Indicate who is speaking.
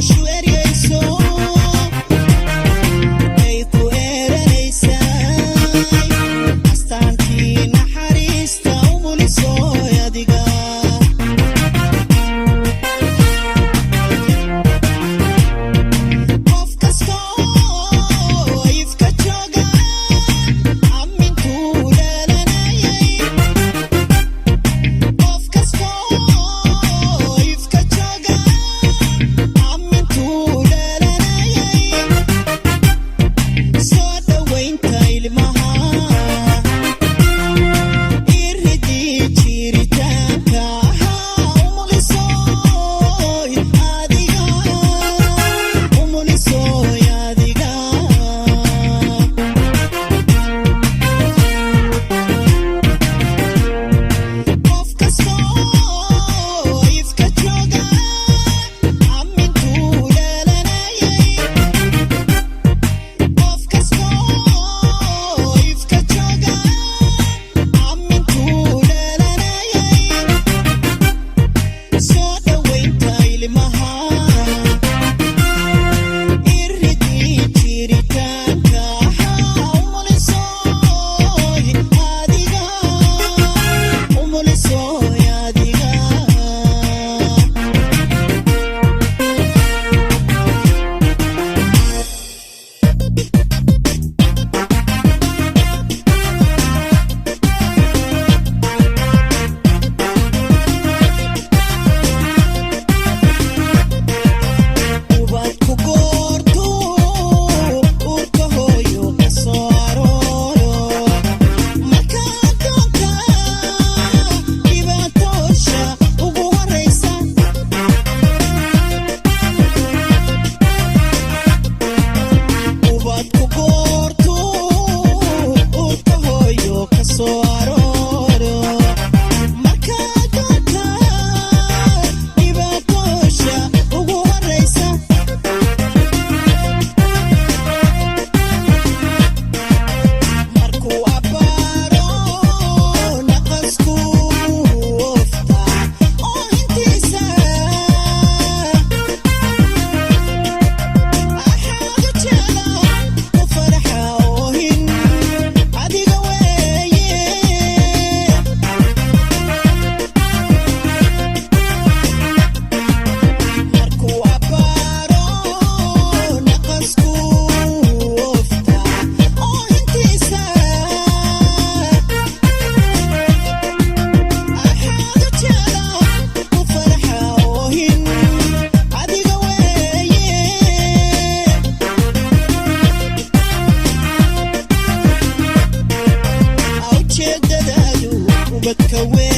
Speaker 1: Noloshu eryayso ay ku eeranaysay, astaantii naxariista, umulisoy adiga. Qof kastoo ifka jooga amintuu dhalanayay, qof kastoo ifka jooga amintuu dhalanayay, soo dhowaynta ilmaha, iridii jiritaanka ahaa, umulisoy adiga, umulisoy adiga. Qof kastoo ifka jooga amintuu dhalanayay, qof kastoo ifka jooga amintuu dhalanayay, soo dhowaynta ilmaha, iridii jiritaanka ahaa, umulisoy adiga, umulisoy adiga. Ubadku goortuu uurka hooyo ka soo arooro, marka adoonka dhibaatoosha ugu horaysa. Ubadku goortuu uurka hooyo ka soo arooro, marka adoonka dhibaatoosha ugu horaysa. Markuu abbaaro naqasku oofta oo intiisa axaadu jecla ku farxa oohin adiga weeye. Markuu abbaaro naqasku oofta oo intiisa axaadu jecla ku farxa oohin adiga weeye. Ujeedadaadu ubadka weeye.